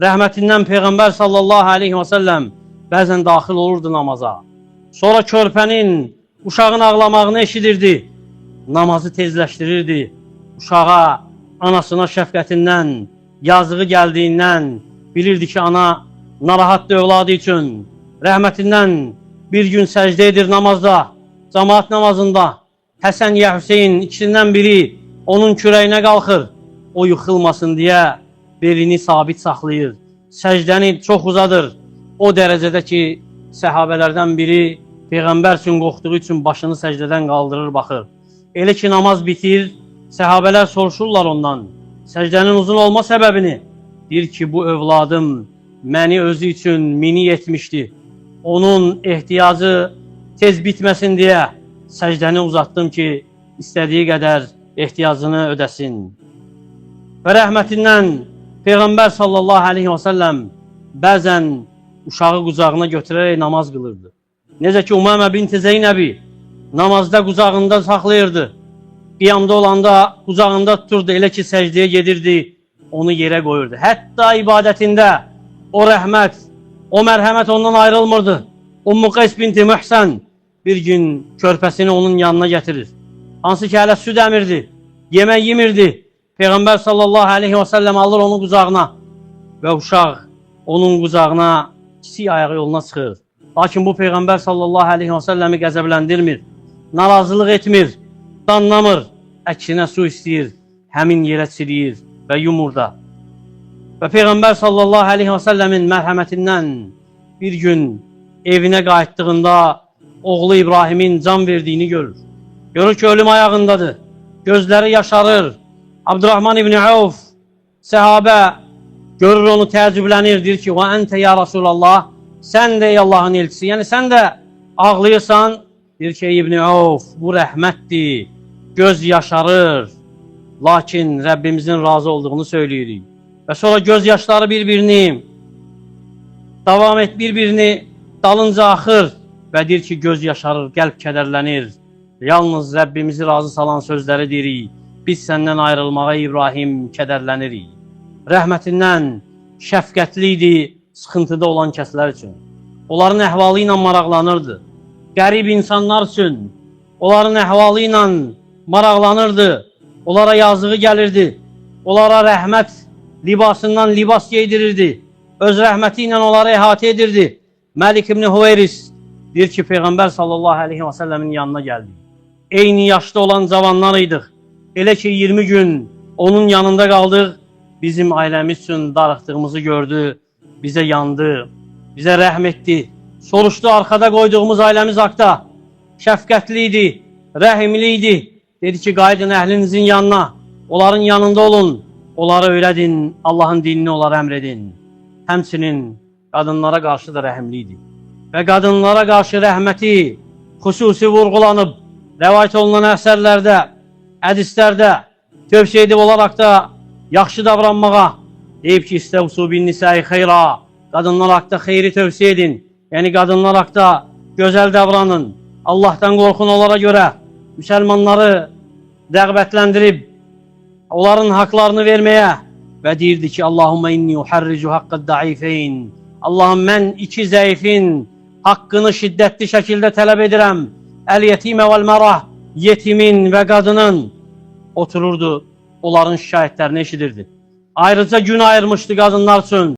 Rəhmətindən Peyğəmbər sallallahu aleyhi və səlləm bəzən daxil olurdu namaza. Sonra körpənin, uşağın ağlamağını eşidirdi. Namazı tezləşdirirdi. Uşağa, anasına şəfqətindən, yazığı gəldiyindən bilirdi ki, ana narahatdır övladı üçün. Rəhmətindən bir gün səcdə edir namazda, cemaat namazında. Həsən ya Hüseyin ikisindən biri onun kürəyinə qalxır. O yıxılmasın deyə belini sabit saxlayır. Səcdəni çox uzadır. O dərəcədə ki, səhabələrdən biri Peyğəmbər üçün qorxduğu üçün başını səcdədən qaldırır, baxır. Elə ki namaz bitir, səhabələr soruşurlar ondan səcdənin uzun olma səbəbini. Deyir ki, bu övladım məni özü üçün mini etmişdi. Onun ehtiyacı tez bitməsin deyə səcdəni uzatdım ki, istədiyi qədər ehtiyacını ödəsin. Və rəhmətindən Peyğəmbər sallallahu aleyhi və səlləm bəzən uşağı qucağına götürərək namaz qılırdı. Necə ki Umamə binti Zeynəbi namazda qucağında saxlayırdı. Qiyamda olanda qucağında tuturdu, elə ki səcdəyə gedirdi, onu yerə qoyurdu. Hətta ibadətində o rəhmət, o mərhəmət ondan ayrılmırdı. Ummu Qays binti Mühsən bir gün körpəsini onun yanına gətirir. Hansı ki hələ süd əmirdi, yemək yemirdi. Peyğəmbər sallallahu aleyhi və səlləm alır onu qucağına və uşaq onun qucağına kiçik ayağı yoluna çıxır. Lakin bu Peyğəmbər sallallahu aleyhi və səlləmi qəzəbləndirmir, narazılıq etmir, danlamır, əksinə su istəyir, həmin yerə çiliyir və yumur da. Və Peyğəmbər sallallahu aleyhi və səlləmin mərhəmətindən bir gün evinə qayıtdığında oğlu İbrahimin can verdiyini görür. Görür ki, ölüm ayağındadır. Gözləri yaşarır. Abdurrahman İbni Avf səhabə görür onu, təəccüblənir. Deyir ki, və əntə ya Rasulallah, sən də ey Allahın elçisi. Yəni sən də ağlayırsan. Deyir ki, ey İbni Avf, bu rəhmətdir. Göz yaşarır. Lakin Rəbbimizin razı olduğunu söyləyirik. Və sonra göz yaşları bir-birini davam et, bir-birini dalınca axır və deyir ki, göz yaşarır, qəlb kədərlənir. Yalnız Rəbbimizi razı salan sözləri deyirik. Biz səndən ayrılmağa İbrahim kədərlənirik. Rəhmətindən şəfqətli idi sıxıntıda olan kəslər üçün. Onların əhvalı ilə maraqlanırdı. Qərib insanlar üçün onların əhvalı ilə maraqlanırdı. Onlara yazığı gəlirdi. Onlara rəhmət libasından libas geydirirdi. Öz rəhməti ilə onları əhatə edirdi. Məlik ibn Hüveyris deyir ki, Peyğəmbər sallallahu aleyhi və səlləmin yanına gəldi. Eyni yaşda olan cavanlar idik. Elə ki 20 gün onun yanında qaldıq. Bizim ailəmiz üçün darıxdığımızı gördü, bizə yandı, bizə rəhm etdi. Soruşdu arxada qoyduğumuz ailəmiz haqda. Şəfqətli idi, rəhimli idi. Dedi ki, qayıdın əhlinizin yanına, onların yanında olun, onları öyrədin, Allahın dinini onlara əmr edin. Həmçinin qadınlara qarşı da rəhimli idi. Və qadınlara qarşı rəhməti xüsusi vurğulanıb, rəvayət olunan əsərlərdə, hədislərdə tövsiyə edib olaraq da yaxşı davranmağa deyib ki, istəvsu bin nisai xeyra, qadınlar haqda xeyri tövsiyə edin. Yəni qadınlar haqda gözəl davranın. Allahdan qorxun onlara görə. Müsəlmanları rəğbətləndirib onların haqlarını verməyə və deyirdi ki, Allahumma inni uharricu haqqad daifeyn. Allahım mən iki zəifin haqqını şiddətli şəkildə tələb edirəm. Əl yetimə vəl mərah, yetimin və qadının otururdu, onların şikayətlərini eşidirdi. Ayrıca gün ayırmışdı qadınlar üçün.